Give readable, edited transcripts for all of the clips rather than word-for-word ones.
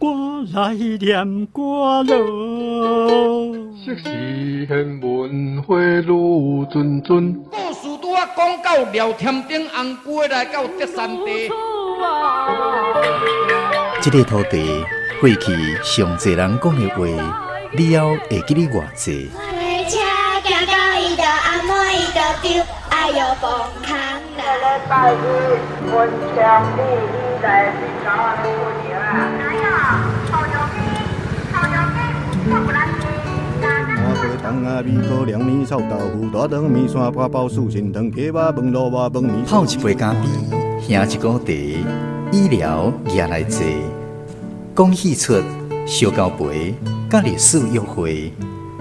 歌來念歌囉。昔時玄文花愈谆谆。故事拄仔講到廖添丁紅龜來到德山地。這个土地過去上濟人講的話，你猶會記得偌濟？泡一杯咖啡，喝一股茶，医療也來坐，講戲出燒交陪，佮歷史約會，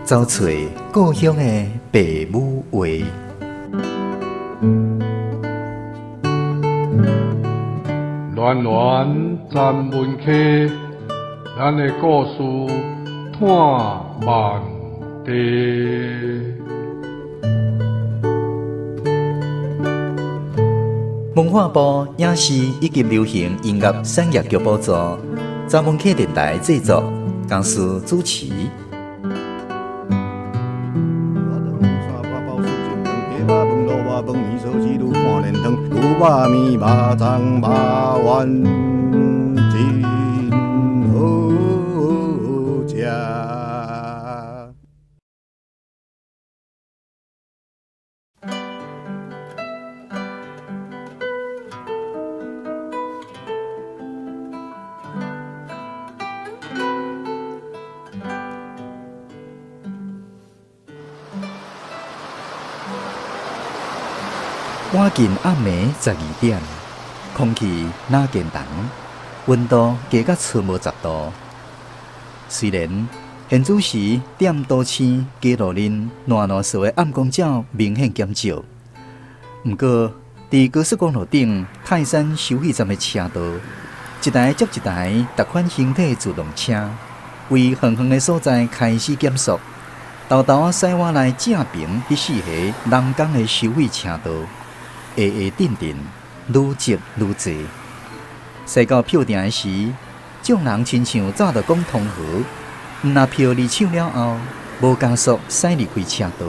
走揣故鄉的爸母話。暖暖咱文溪，咱的故事伴万地。文化部影視以及流行音樂產業局補助，查文溪電台製作，公司主持。晚近暗暝12點，空氣若堅凍，溫度低甲剩無10度。雖然現此時踮都市街路面爛爛踅的暗光鳥明顯減少，毋過佇高速公路頂泰山收費站的車道，一台接一台逐款形體的自動車，為遠遠的所在開始減速，沓沓仔駛往來正平彼四個人工的收費車道。下下陣陣，愈積愈濟。駛到票站的時，眾人親像早就講通好，毋若票離手了後，無加速駛離開車道，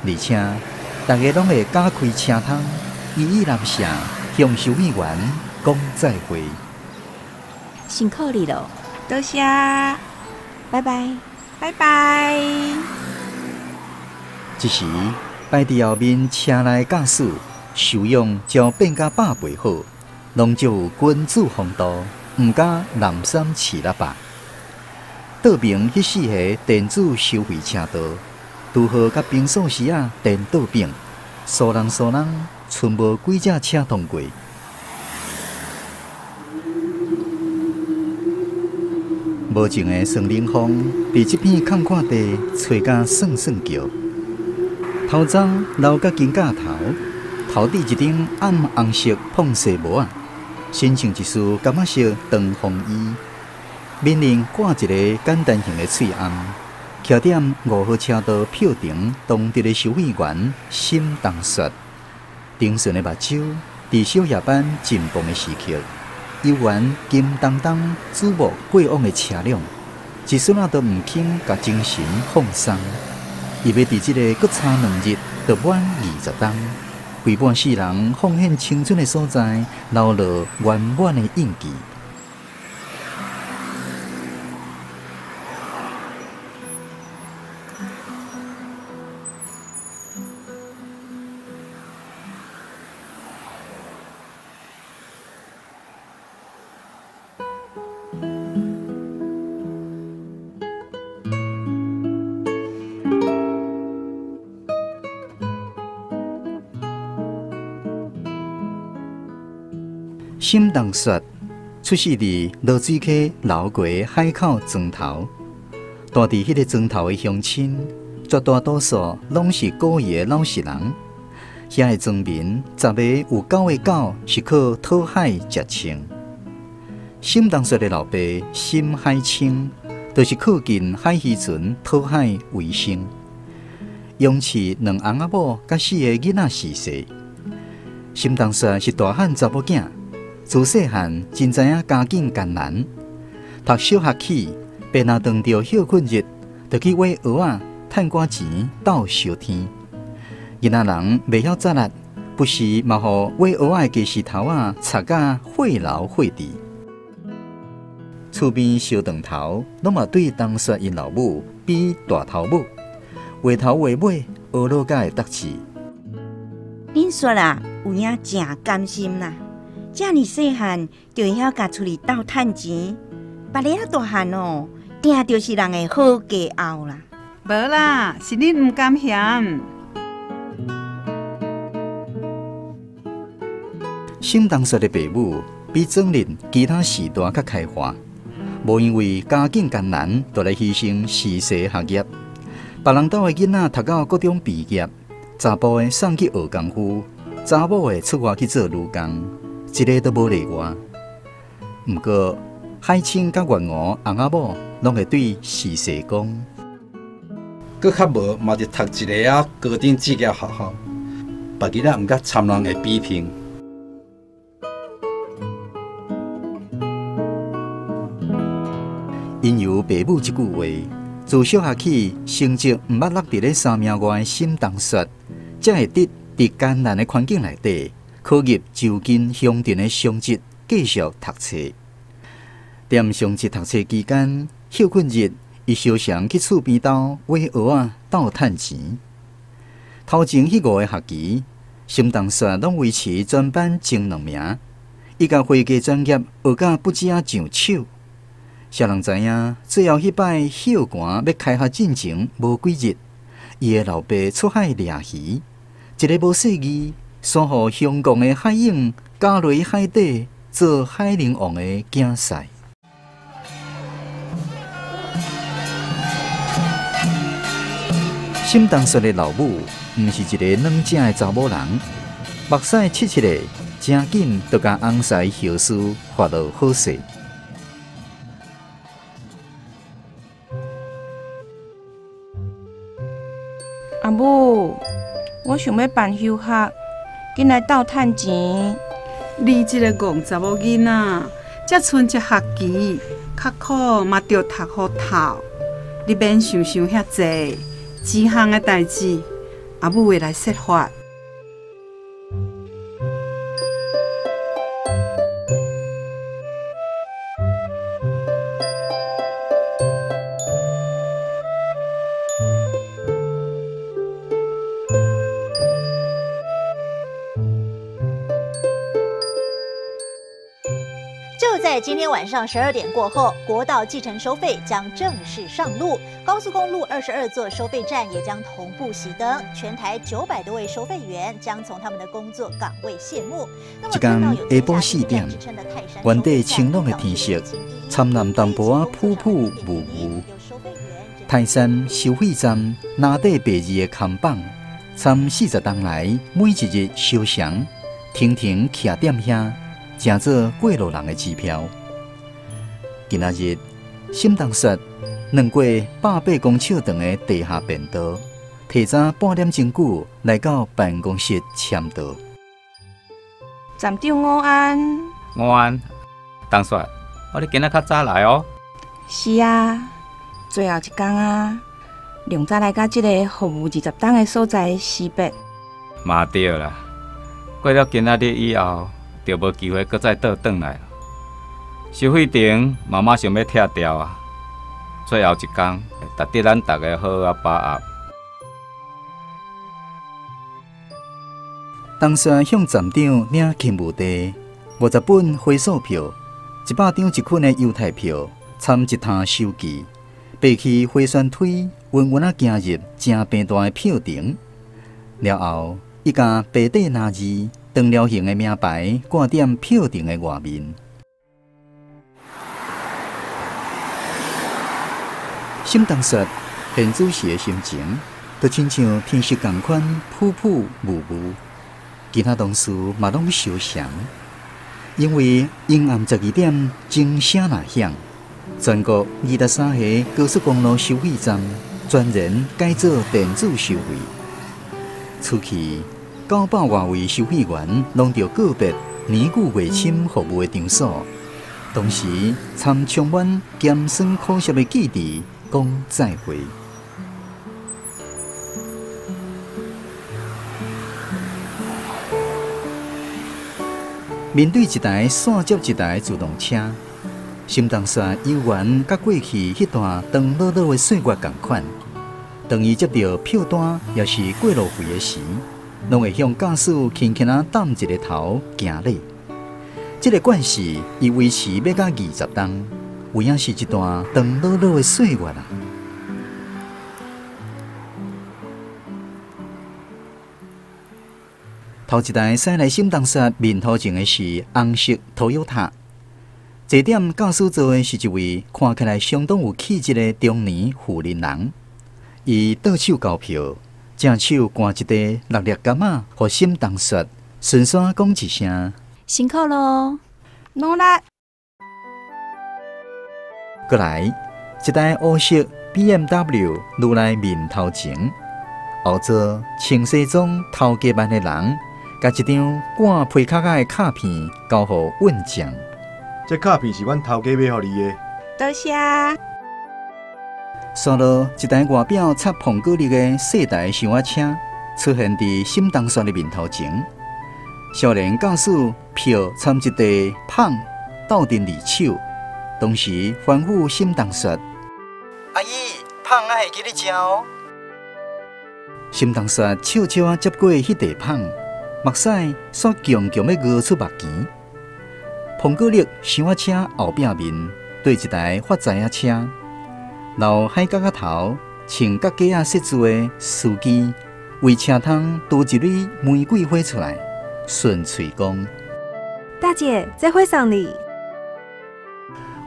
而且大家攏會加開車窗，依依難捨向收費員講再會。辛苦你咯，多謝，拜拜，拜拜。這時，擺佇後面車內駕駛修養才變甲百倍好，攏足有君子風度，毋敢濫三飼喇叭。倒爿彼四個電子收費車道，拄好佮平數時仔顛倒反，疏人疏人，賰無幾隻車通過。無情的霜冷風，佇這片空曠地吹甲酸酸叫。頭鬃留甲肩胛頭，頭頂一頂暗紅色膨紗帽仔，身穿一束柑仔色長風衣，面頂掛一个簡單型的喙罨，徛踮5號車道票亭當值的收費員沈東雪，頂順的目睭，佇小夜班緊繃的時刻，猶原金當當矚目過往的車輛，一絲仔都毋肯共精神放鬆。伊欲佇這个閣差2日就滿20冬，為半世人奉獻青春的所在，留落圓滿的印記。沈東雪出世佇濁水溪流過海口莊頭，住佇彼个莊頭的鄉親，絕大多數攏是古意的老實人。遐个莊民10個有9個9是靠討海食穿。沈東雪的老爸沈海清，就是靠近海漁船討海為生，養飼兩翁仔某佮四个囡仔四歲。沈東雪是大漢查某囝。自細漢真知影家境艱難，讀小學起，爸若當著歇睏日，就去挖蚵仔，趁寡錢鬥相添。囡仔人袂曉紮力，不時嘛予挖蚵仔的雞絲頭仔插甲血流血滴。厝邊相當頭，攏嘛對冬雪𪜶老母比大頭母，話頭話尾，學落甲會得志。恁雪啊，有影誠甘心啦，遮爾細漢就會曉共厝裡鬥趁錢，別个仔大漢哦，定著是人的好家後啦。無啦，是恁毋甘嫌。沈冬雪的爸母比庄恁其他時代較開化。無因為家境艱難，就來犧牲時勢學業。別人兜的囡仔讀到高中畢業，查埔的送去學功夫，查某的出外去做女工，一个都無例外。毋過海清佮月娥翁仔某攏會對時勢講，閣較無嘛是讀一个仔高等職業學校，別囡仔毋敢參人的比拼。因由爸母這句話，自小學起成績毋捌落佇咧三名外的沈冬雪，才會得佇艱難的環境內底，考入就近鄉鎮的雙職繼續讀冊。踮雙職讀冊期間，歇睏日，伊常常去厝邊兜挖蚵仔鬥趁錢。頭前彼五个學期，沈冬雪攏維持全班前兩名，伊共會計專業學甲不止仔上手。啥人知影？最後彼擺歇寒欲開學進前無幾日，伊的老爸出海掠魚，一个無細意，煞予香港的海湧咬落海底，做海龍王的競賽。沈冬雪的老母毋是一个軟食的查某人，目屎拭拭的，誠緊就共翁婿後事發落好勢。阿母，我想欲辦休學，緊來鬥趁錢。你這个戇查某囡仔，才賰一學期，較苦嘛著讀予透。你免想想遐濟，錢項的代誌，阿母會來設法。在今天晚上12點過後，國道計程收費將正式上路，高速公路22座收費站也將同步熄燈，全台900多位收費員將從他們的工作崗位謝幕。一天下晡4點，原底晴朗的天色，參南淡薄仔浡浡霧霧。泰山收費站拿底白字的看板，參40冬來每一日相常停停徛踮遐。成做過路人的支票。今仔日，沈冬雪兩過180公尺長的地下便道，提早半點鐘久來到辦公室簽到。站長午安。午安，冬雪，哦，你今仔較早來哦。是啊，最後一工啊，量早來到這个服務20冬的所在辭別。嘛對啦，過了今仔日以後，就無機會閣再倒轉來。收費亭嘛馬上欲拆掉啊！最後一工，值得咱逐个好好把握。冬雪向站長領勤務地50本回數票、100張一捆的猶太票，參一沓收據，爬起回旋梯，穩穩仔行入誠平大的票亭。了後，伊共白底藍字長條形的名牌掛踮票亭的外面。沈冬雪現主時的心情，就親像天色仝款浡浡霧霧，其他同事嘛攏相像，因為陰暗12點鐘聲若響，全國23個高速公路收費站全然改做電子收費。出去900外位收費員攏著告別年久月深服務的場所，同時參充滿鹹酸苦澀的記憶講再會。面對一台線接一台自動車，沈東雪猶原佮過去彼段長老老的歲月仝款。當伊接著票單，抑是過路費的時，攏會向駕駛輕輕仔掸一个頭行禮。這个慣勢，伊維持欲到20冬，有影是一段長老老的歲月啊！頭一台駛來沈東雪面頭前的是紅色 Toyota，坐踮駕駛座的是一位看起來相當有氣質的中年婦人人。伊倒手交票，正手攑一塊六粒柑仔，予沈東雪順紲講一聲辛苦囉，努力。閣來一台烏色 BMW 攄來面頭前，後座穿西裝頭家辦的人，共一張掛皮卡仔的卡片交予運將。這卡片是阮頭家買予你的。多謝。煞落一台外表插膨果力的細台小仔車出現佇沈東雪的面頭前。少年駕駛票參一塊麭鬥陣離手，同時吩咐沈東雪：阿姨，麭還會記得食哦。沈東雪笑笑仔接過彼塊麭，目屎煞強強欲流出目墘。彭果力小仔車後壁面對一台發財仔車，留海角仔頭穿角雞仔設置的司機，為車窗拄一蕊玫瑰花出來，順喙講：大姐，這花送你。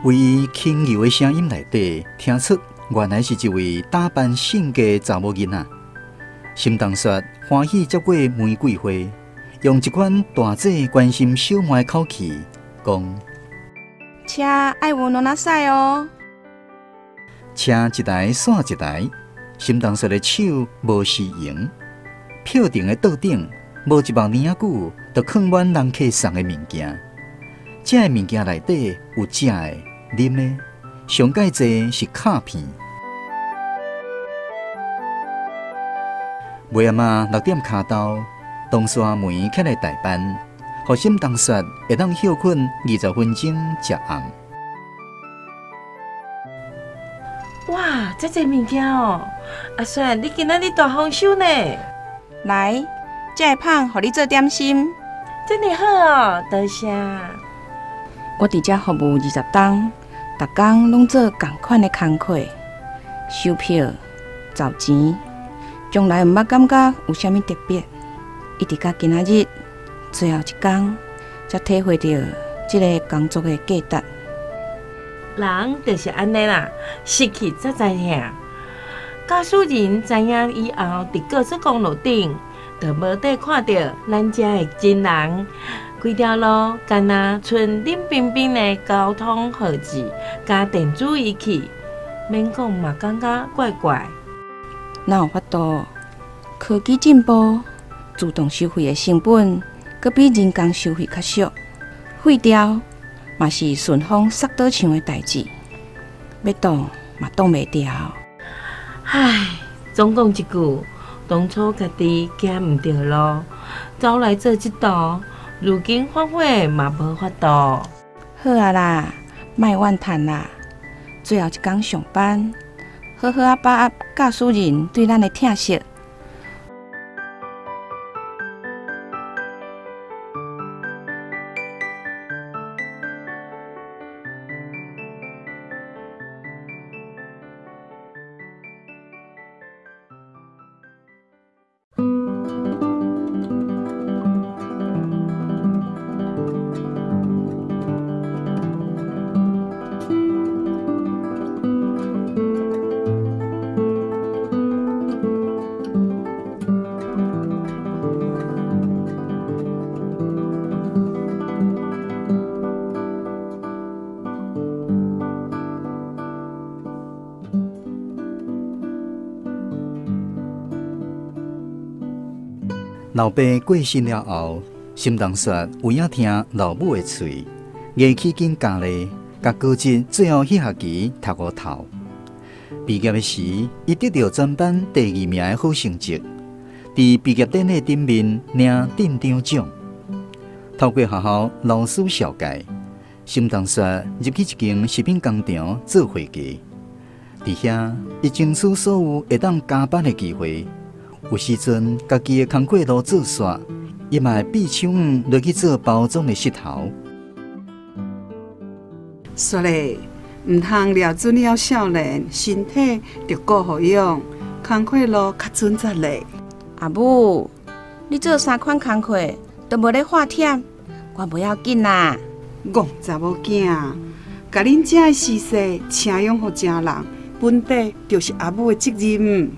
為伊輕柔的聲音內底，聽出原來是一位打扮性格的查某囡仔。沈東雪歡喜接過玫瑰花，用一款大姐關心小妹的口氣講：車愛溫暖仔駛哦。車一台煞一台，沈東雪的手無時閒，票亭的桌頂無一目爾仔久，就囥滿人客送的物件。這个物件內底有食的、啉的，上蓋濟是卡片。尾暗仔6點跤頭，東山梅起來代班，予沈東雪會當歇睏20分鐘食暗。哇，這濟物件哦！阿雪，你今仔日大豐收呢？來，這个麭予你做點心。這爾好哦，多謝。我佇遮服務20冬，逐工攏做仝款的工課，收票、找錢，從來毋捌感覺有啥物特別。一直到今仔日最後一工，才體會著這个工作的價值。人就是按呢啦，失去才知影。駕駛人知影以後，佇高速公路頂，就無得看著咱遮的真人。規條路敢若賰冷冰冰的交通號誌佮電子儀器，免講嘛，感覺怪怪。哪有法度？科技進步，自動收費的成本，閣比人工收費較俗，廢掉嘛是順風捒倒牆的代誌，欲擋嘛擋袂牢。唉，總講一句，當初家己行毋著路，走來做這道，如今反悔嘛無法度。好啊啦，莫怨嘆啦，最後一工上班，好好仔把握駕駛人對咱的疼惜。老爸過身了後，沈東雪有影聽老母的喙，硬起紧教咧，共高职最后彼学期读予透。毕业的时，伊得著全班第二名的好成绩，伫毕业典礼顶面领镇长奖。透过学校老师绍介，沈同学入去一间食品工厂做会计。伫遐，伊争取所有会当加班的机会。有时阵，家己的工课路做煞，伊嘛会变手腕落去做包装的穑头。说咧，毋通掠准了少年，身体著顾好养，工课路较准则咧。阿母，你做三款工课都无咧喊忝，我无要紧啦。戆查某囝，共恁遮的时势请养予遮人，本底就是阿母的责任。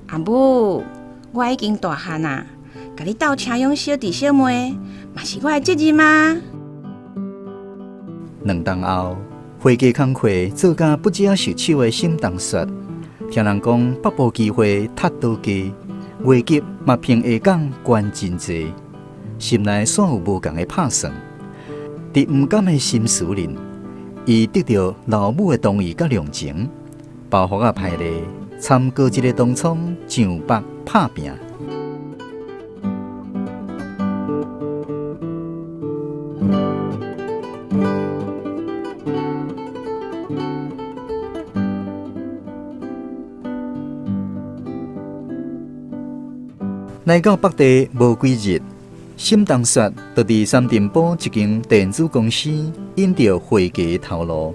阿母，我已经大汉啊，共你斗请养小弟小妹，嘛是我的责任啊。两冬后，会计工课做甲不只熟手的沈同学，听人讲北部机会读倒低，月级嘛凭下岗悬真济，心内煞有无仝的拍算。伫毋甘的心思里，伊得著老母的同意佮谅情，包袱仔歹咧，参高一个同窗上北拍拚。来到北地无几日，沈同学就伫三重埔一间电子公司引著会计头路。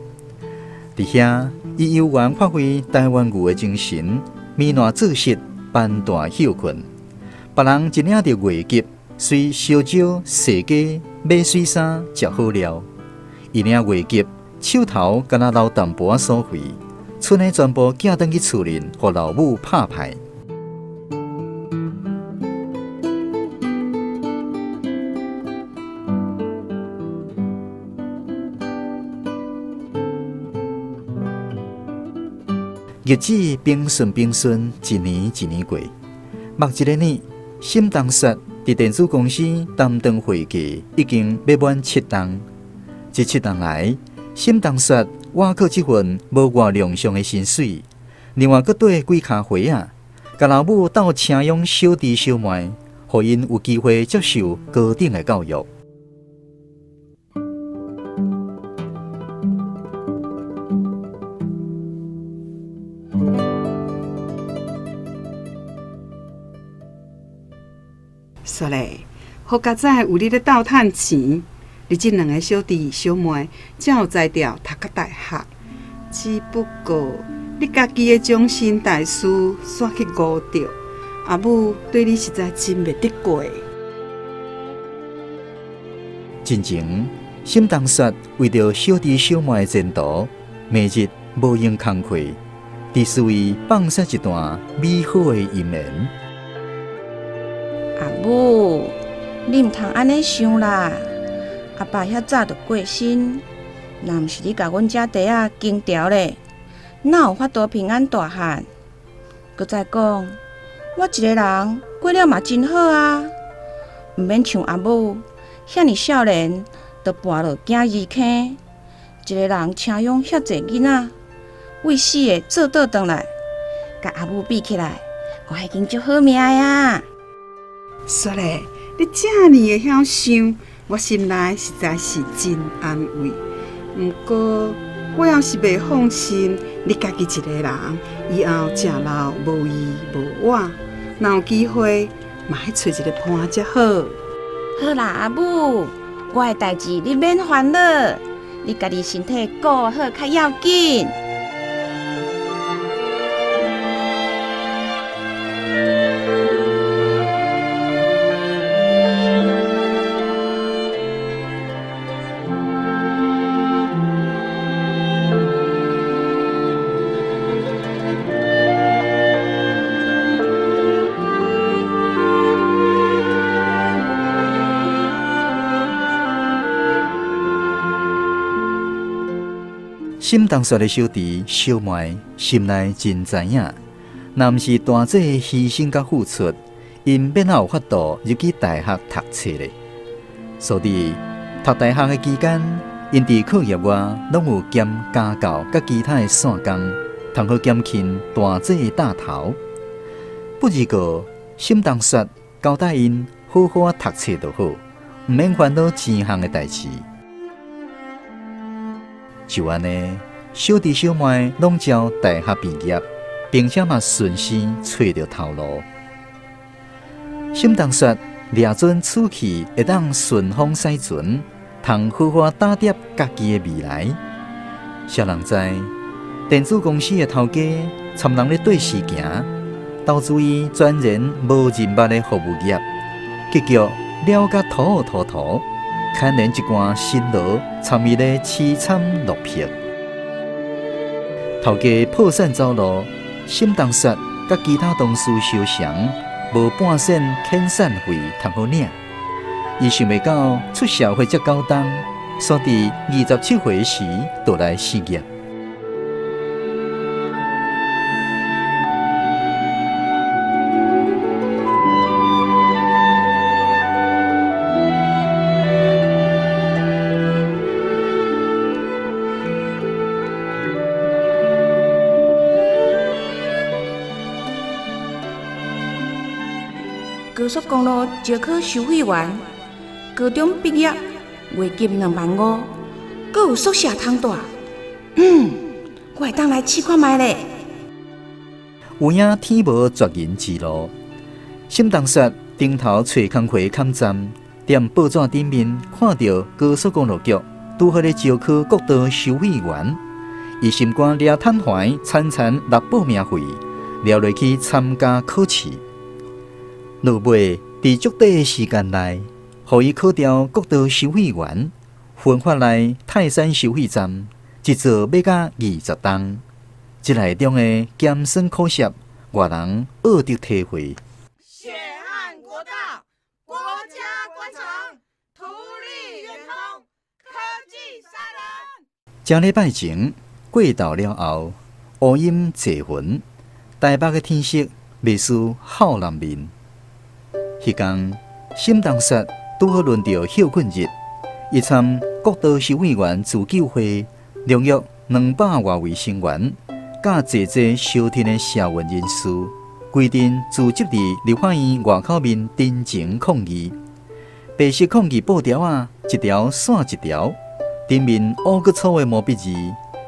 伫遐，伊犹原发挥台湾牛的精神，暝烂做穑，班大歇睏。别人一领著月给，随烧蕉、踅街、买水衫、食好料；伊领月给，手头敢若留淡薄仔所费，賰的全部寄转去厝里，予老母拍派。日子平顺平顺，一年一年过。目一个年，沈同学伫电子公司担当会计，已经欲满七冬。这七冬来，沈同学倚靠这份无偌量上的薪水，另外阁缀几跤货仔，共老母斗请养小弟小妹，予𪜶有机会接受高等的教育。说咧，好佳哉有你咧斗趁钱，你这两个小弟小妹才有才调读到大学。只不过你家己的终身大事煞去误著，阿母对你实在真袂得过。进前，沈同学为著小弟小妹的前途，每日无闲工课，伫思维放下一段美好的姻缘。阿母，你毋通按呢想啦！阿爸遐早就过身，若毋是你共阮遮弟仔经调咧，哪有法度平安大汉？阁再讲，我一个人过了嘛真好啊，毋免像阿母遐尔少年就跋落囝儿坑，一个人请养遐济囡仔，为死的做倒转来，佮阿母比起来，我已经足好命的啊！说咧，你遮尔会晓想，我心内实在是真安慰。毋过，我犹是袂放心你家己一个人，以后食老无依无我，若有机会嘛去揣一个伴才好。好啦，阿母，我的代志你免烦恼，你家己身体顾好较要紧。沈同学的小弟小妹心内真知影，若毋是大姐的牺牲佮付出，𪜶欲哪有法度入去大学读册咧？所以读大学的期间， 𪜶佇課業外攏有兼家教佮其他的散工，通好減輕大姐的擔頭。不二過，沈同雪交代𪜶好好仔讀冊就好，毋免煩惱錢項的代誌。就按呢，小弟小妹攏照大學畢業，並且嘛順勢揣著頭路。沈同雪掠準此去會當順風駛船，通好好打點家己的未來。啥人知電子公司的頭家參人咧對時行，投資伊全然無人脈的服務業，結局了甲塗塗塗，牽連一寡新羅參伊咧淒慘落魄。頭家破產走路，沈同雪佮其他同事相常，無半仙遣散費通好領。伊想袂到出社會這九冬，煞佇27歲時就來失業。高速公路招考收費員，高中畢業，月薪2萬5，閣有宿舍通住。我會當來試看覓咧。有影天無絕人之路，沈同雪頂頭揣工課坎站，踮報紙頂面看著高速公路局拄好咧招考國道收費員，伊心肝掠坦懷，慘慘納報名費，掠落去參加考試。落尾佇足短的時間內，予伊考著國道收費員，分發來泰山收費站，一做欲甲20冬。這內中的鹹酸苦澀，外人學得體會。血汗國道，國家官場，圖利圓通，科技殺人。正禮拜前過晝了後，烏陰濟雲，台北的天色袂輸孝南面。彼工，沈同雪拄好輪著歇睏日，伊參國道收費員自救會，聯約200外位成員，佮濟濟相挺的社運人士，規陣聚集佇立法院外口面陳情抗議。白色抗議布條仔，一條線一條，頂面烏閣粗的毛筆字，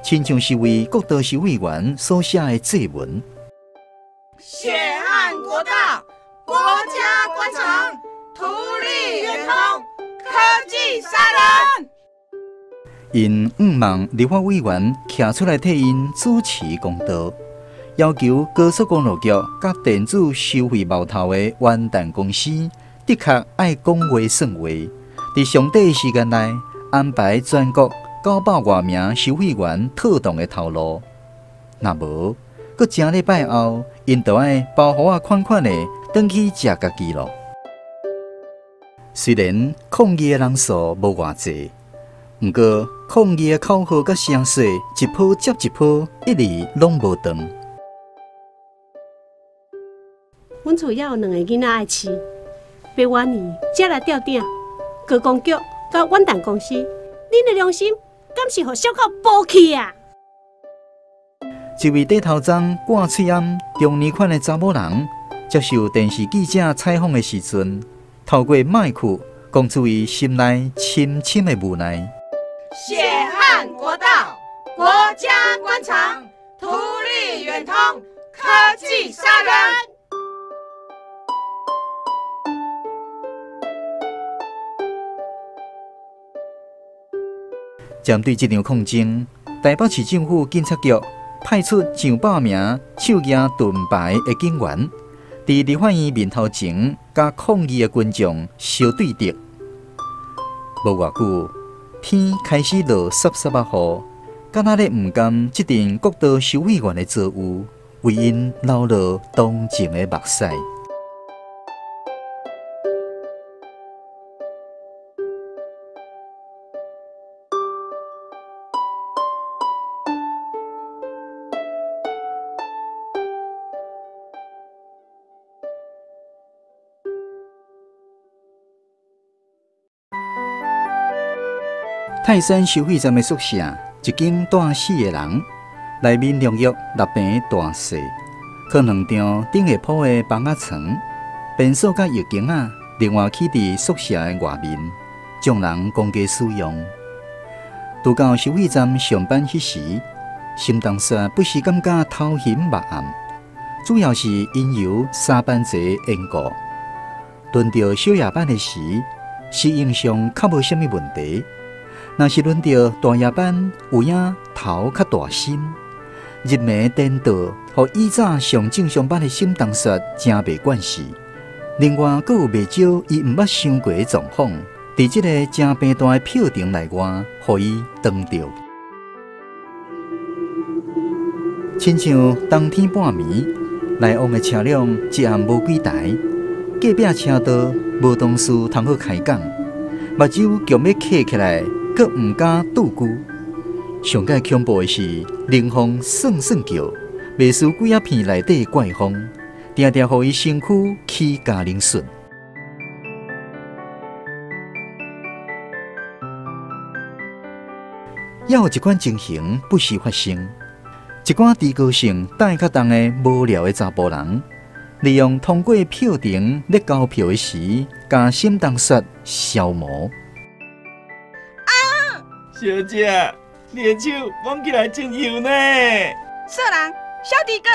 親像是為國道收費員所寫的祭文。血汗國道，國家官場，圖利圓通，科技殺人。𪜶向望立法委員徛出來替𪜶主持公道，要求高速公路局佮電子收費冒頭的元旦公司，的確愛講話算話，佇上短的時間內安排全國900外名收費員套動的頭路。若無，閣誠禮拜後，𪜶就愛包袱仔款款的轉去食家己囉。雖然抗議的人數無偌濟，毋過抗議的口號佮聲勢一波接一波，一直攏無斷。阮厝猶有兩個囡仔愛飼，欲倚年才來吊頂。高公局佮元旦公司，恁的良心敢是予燒到無去啊？一位短頭鬃、掛喙罨、中年款的查某人，接受電視記者採訪的時陣，透過麥克講出伊心內深深的無奈。血汗國道，國家官場，圖利圓通，科技殺人。針對這場抗爭，台北市政府警察局派出上百名手舉盾牌的警員，佇立法院面頭前，佮抗議的群眾相對峙。無偌久，天開始落濕濕仔雨，敢若咧毋甘這陣國道收費員的遭遇，為𪜶流落同情的目屎。泰山收费站的宿舍，一间住四个人，内面两约六平大细，放两张顶下铺的房仔床，便所佮浴巾仔，另外起伫宿舍的外面，众人公家使用。拄到收费站上班彼时，沈东雪不时感觉头晕目暗，主要是因由三班制缘故。轮到小夜班的时，适应上较无啥物问题。若是轮到大夜班，有影头较大心，日暝颠倒，予以早上正常班的沈东雪真袂惯势。另外，阁有袂少伊毋捌想过的状况，伫这个诚平淡的票场内外，予伊当著。亲像冬天半暝，来往的车辆一暗无几台，隔壁车道无同事通好开讲，目睭强欲瞌起来，阁毋敢拄久。上盖恐怖的是，冷风算算叫，袂输几仔片内底怪风，定定予伊身躯起加冷汛。也有一款情形不时发生。一寡低高性带较重的无聊的查埔人，利用通过票亭咧交票的时，共沈东雪消磨。啊！小姐，你的手摸起来真油呢。色人，小弟哥。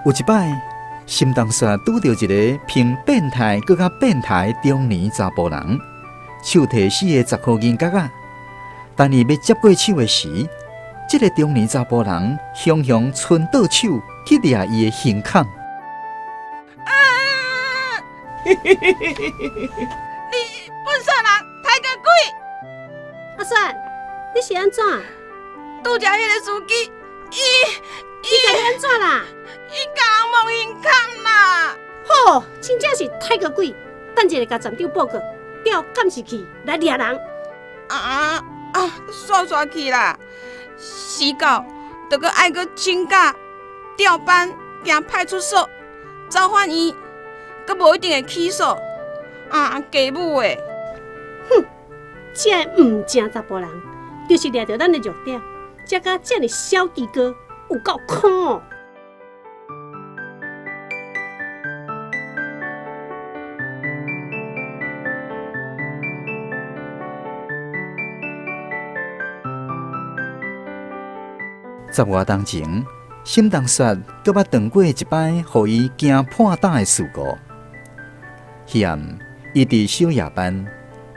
有一摆，沈东雪拄著一个偏变态阁较变态的中年查埔人，手提四个10箍银角仔，当伊欲接过手的时，这个中年查埔人雄雄伸倒手去掠伊的胸坎。啊！你笨色人，抬个鬼！阿雪，你是按怎？拄才彼个司机，伊伊共你按怎啦？伊共我摸胸坎啦！吼，真正是刣个鬼！等一下共站长报告，调监视器来掠人。啊啊！煞煞去啦！时到，就阁爱阁请假、调班、行派出所、走法院，阁无一定会起诉。啊，鸡母的！哼，这个毋正查埔人，就是掠著咱的弱点，才敢遮尔小猪哥，有够可。10外当前，沈东雪阁捌撞过一摆，予伊惊破胆的事故。彼暗，伊伫小夜班，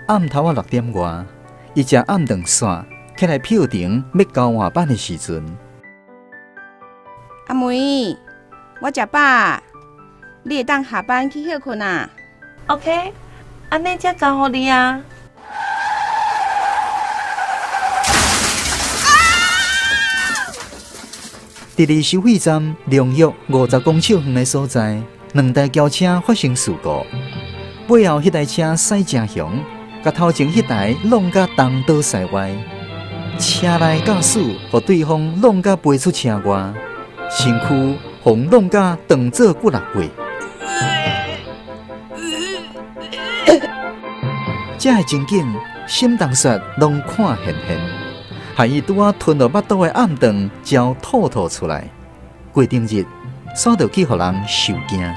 暗头仔6点外，伊食暗顿线，起来票亭欲交换班的时阵，阿梅，我食饱，你会当下班去歇睏啊？OK，按呢才交予你啊。伫离收费站龙约50公尺远的所在，两台轿车发生事故。尾后彼台车驶诚凶，共头前彼台弄甲东倒西歪。车内驾驶予对方弄甲飞出车外，身躯予弄甲断做几六过。这个情景，沈东雪拢看现现。害伊拄仔吞落腹肚的暗顿，才吐吐出来。过顶日，煞就去予人受惊。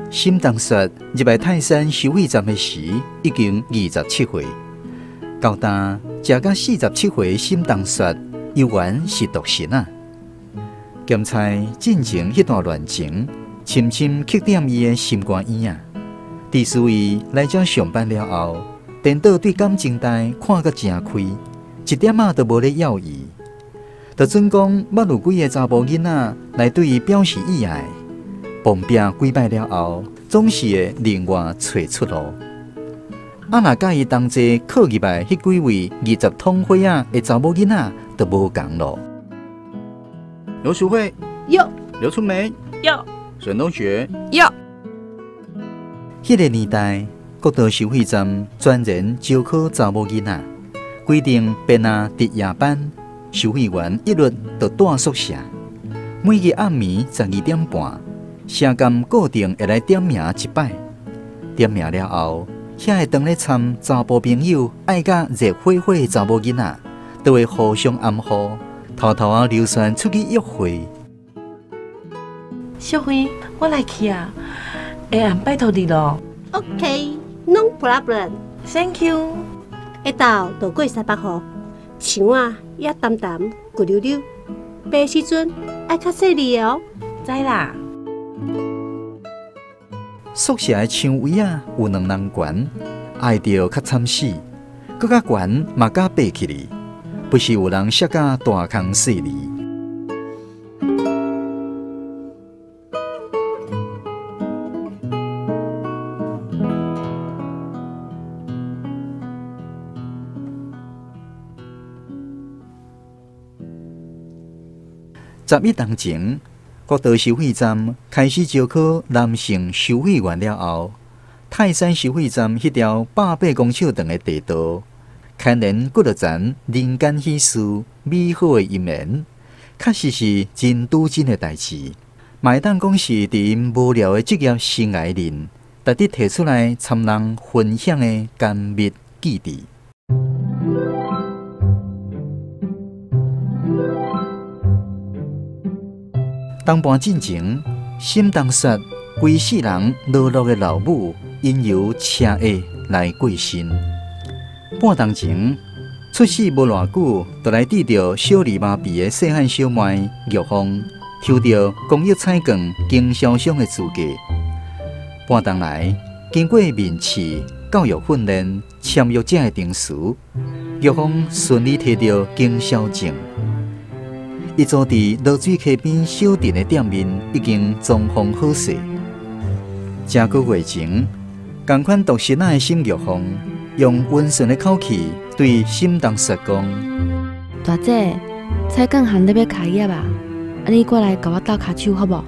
沈东雪入来泰山收费站的时，已经27岁。到今食到47岁的沈东雪，犹原是独身啊。咸菜进前彼段恋情，深深刻踮伊的心肝眼啊。自此伊来遮上班了后，颠倒对感情代看甲诚开，一点仔都无咧要伊。就准讲捌有几个查埔囡仔来对伊表示意爱。碰壁几摆了后，总是会另外找出路。啊，若佮伊同齐考入来彼几位20通岁仔的查某囡仔，就无仝咯。刘淑慧，哟；刘春梅，哟；沈东学，哟；彼个年代，国道收费站专人招考查某囡仔，规定便若值夜班，收费员一律就蹛宿舍。每日暗暝12点半，社监固定会来点名一摆。点名了后，遐个当咧参查埔朋友爱甲热火火的查某囡仔，都会互相暗号，偷偷仔流传出去约会。淑惠，我来去啊！下暗拜托你咯。 OK，no problem。 Thank you。下昼就过西北雨，墙仔也澹澹骨溜溜，爬时阵爱较细腻哦。知啦。宿舍的墙围仔有两人悬，爱著较惨死，阁较悬嘛敢爬起去，不时有人摔甲大空细膩。11冬前，国道收费站开始招考男性收费员了后，泰山收费站彼条180公尺长的地道，牵连几落层人间喜事美好的姻缘，确实是真拄真的代志。嘛会当讲是伫𪜶无聊的职业生涯里，值得提出来参人分享的甘蜜记忆。当盘进前，沈东雪规世人落落的老母，因由车祸来过身。半冬前，出世无偌久，就来得著小儿麻痹的细汉小妹玉凤，抽著公益彩券经销商的资格。半冬来，经过面试、教育训练、签约者的程序，玉凤顺利摕著经销证。伊租伫濁水溪边小镇的店面已经装潢好势。正个月前，仝款独身仔的沈玉凤，用温顺的口气对沈东雪讲：大姐，彩券行咧欲开业啊，啊你过来共我斗跤手好无？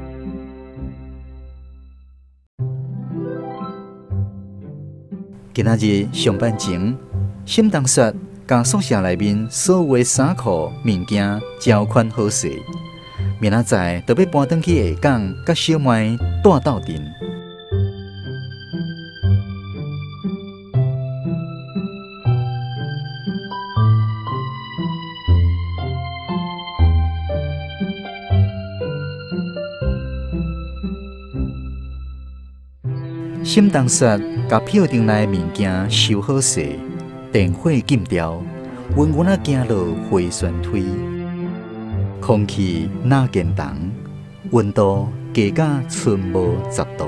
今仔日上班前，沈东雪共宿舍内面所有的衫裤、物件交款好势，明仔载就欲搬转去下港，佮小妹蹛斗阵。沈东雪共票场内的物件收好势，电火禁掉。稳稳仔行落回旋梯，空气若坚冻，温度低甲剩无10度。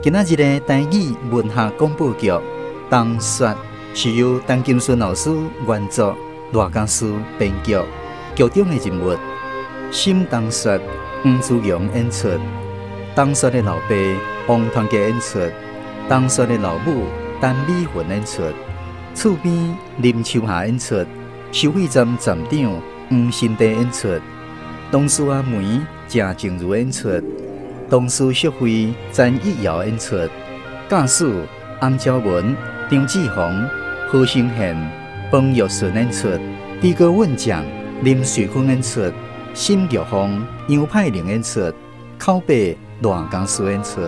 今仔日的台语文学广播剧《冬雪》是由陈金顺老师原作，赖家师编剧。剧中的人物：沈冬雪、黄子荣演出；冬雪的老爸王团结演出；冬雪的老母陈美云演出；厝边林秋霞演出；收费站站长黄新地演出；同事阿梅郑静茹演出。同事淑惠陈义尧演出，驾驶洪昭文、张志宏、何成宪、彭玉顺演出，朱高稳将林瑞芬演出，沈玉凤、杨派玲演出，口白赖家师演出。